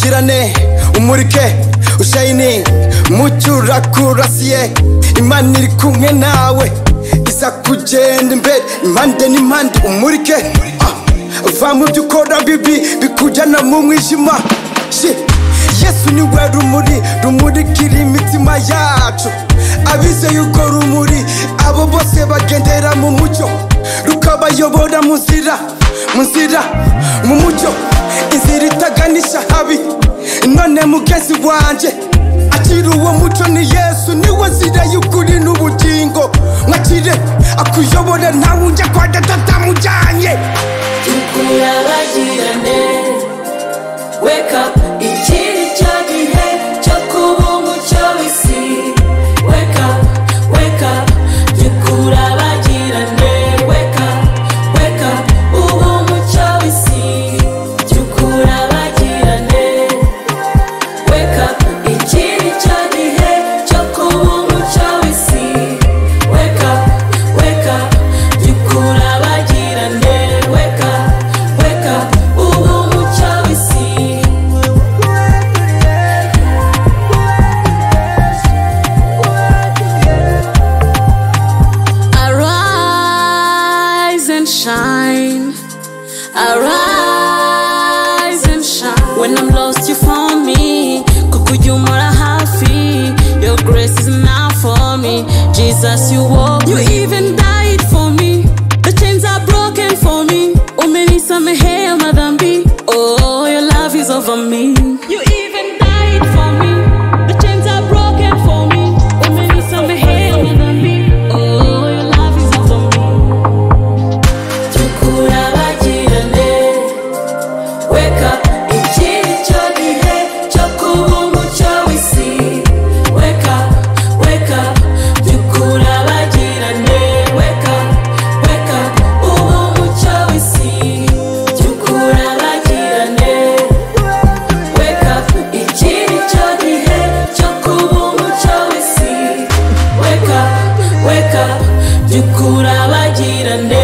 Urabagirane, umurike, ushayining, mucyo urakurasiye. Imana iri kumwe nawe, iza kugenda imbere, impande n'impande umurike. Va mu byo ukora bibi bikujyana mu mwijima. Yesu niwe rumuri rumurikira imitima yacu. Abizeye urwo rumuri, abo bose bagendera mu mucyo, rukabayobora mu nzira, mu nzira, mu mucyo, inzira itaganisha habi. None mugenzi wanje, akira uwo mucyo ni Yesu, niwe nzira y'ukuri n'ubugingo. Mwakire akuyobore, ntawe ujya kwa Data atamujyanye. Tukurabagirane, wake up, iki ni cyo gihe cyo kuba umucyo w'isi. Wake up, wake up, tukurabagirane, wake up, wake up, uba umucyo w'isi. Tukurabagirane, wake up, iki ni cyo gihe cyo kuba umucyo w'isi. Wake up, wake up, tukurabagirane, wake up, wake up, uba umucyo w'isi. Arise and shine, arise and shine. When I'm lost, you found me. Kukujumora hafi, your grace is enough for me. Jesus, you walk. You even died for me. The chains are broken for me. Umenisamehea madhambi. Oh, your love is over me. You even died for me. The chains are broken for me. Umenisamehea madhambi. Oh, your love is over me. Tukurabagirane, wake up, iki ni cyo gihe cyo kuba umucyo w'isi. Wake up, wake up, tukurabagirane, wake up, wake up, uba umucyo w'isi. Tukurabagirane, wake up, iki ni cyo gihe cyo kuba umucyo w'isi. Wake up, wake up, tukurabagirane.